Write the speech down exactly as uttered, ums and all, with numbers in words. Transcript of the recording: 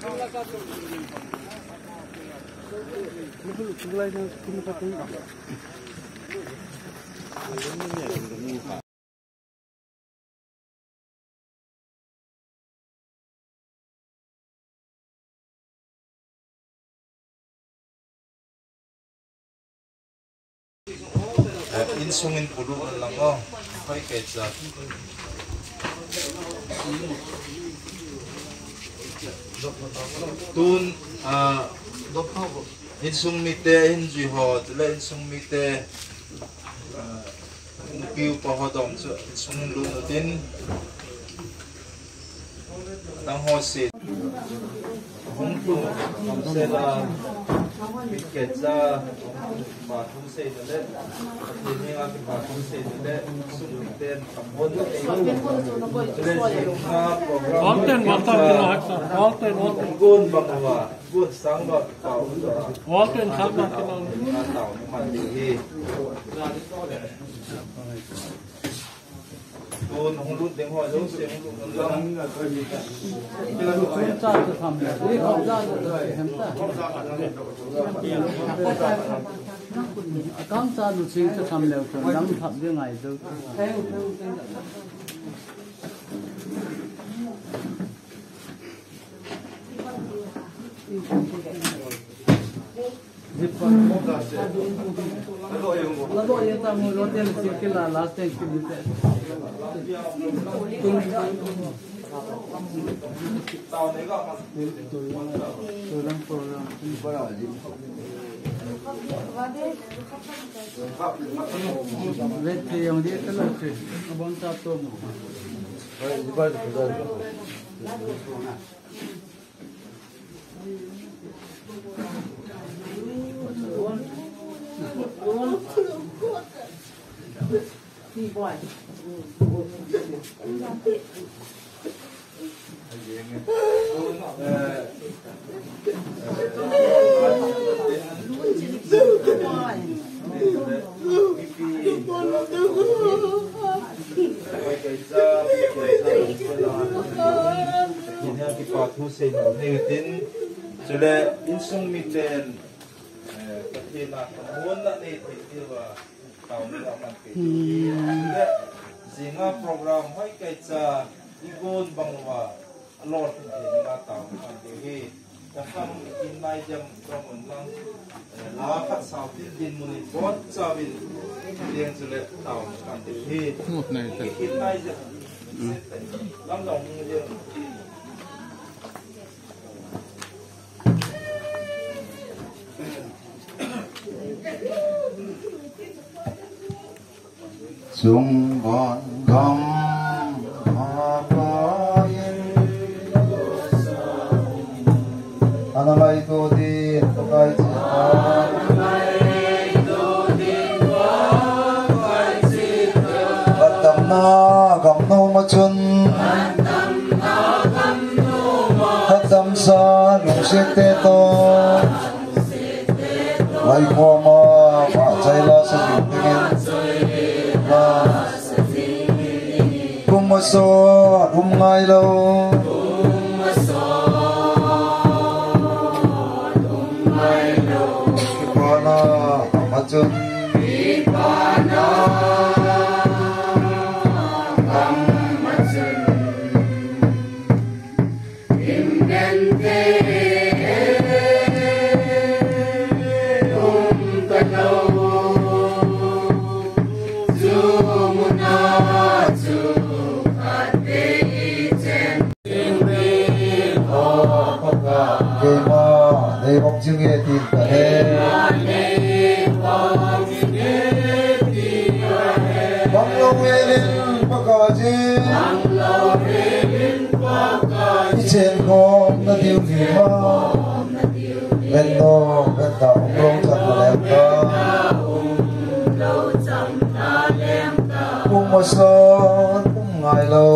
Eh, insung in pulu lang o. Hoi kei cha. Tun, ah, insung mite, in jui ho, chule insung mite, ah, nupi upa ho dom chu insung lut utin. Tang ho si. Hung tu, se la, mi ke cha, pa tu se le, ni ni a pa tu se le, sum ten, tam hon. Chule si, na program. Walton, Walton, Walton, Walton. Gun bang wa, gun sang wa, pa u wa. Walton, sang wa, pa u. Na tao, man di hi. Tun hung lut ding ho, jouse hung lut ding ho. Akang cha lu sing cha tham leu chun dang thap ding ngai deu. Kipa thu sei nom nei utin, chule insung miten, eh, Pathen a thamuanna nei thei diuva taona kaman pe. Chule jinga program hoi kei cha, i gon bang uva, alol thei dinga taona kaman pe hi. Ka kham in nai jam ka mun lang, eh, la khat sao tin dinmun in bon chauvin, ding chule taona kaman pe hi. Mut nai ta. In nai jam. Lam dong ni ding. Chung bon gam ha pa in. Ana ngaito din Pakai chihna. Phatdamna gam nom a chun. Phatdamsa lungset te toh. Lai khoma, ma chai la sa jing dingin. Kum masot, um ngai lou. Kipana, ama chun. Keima, nei hop jing e tin ka he. Bang lou helin Pakai ji. I chen khom na diu hi ma. Ven no, ven ta, um lou chan na lem ta. Um masot, um ngai lou.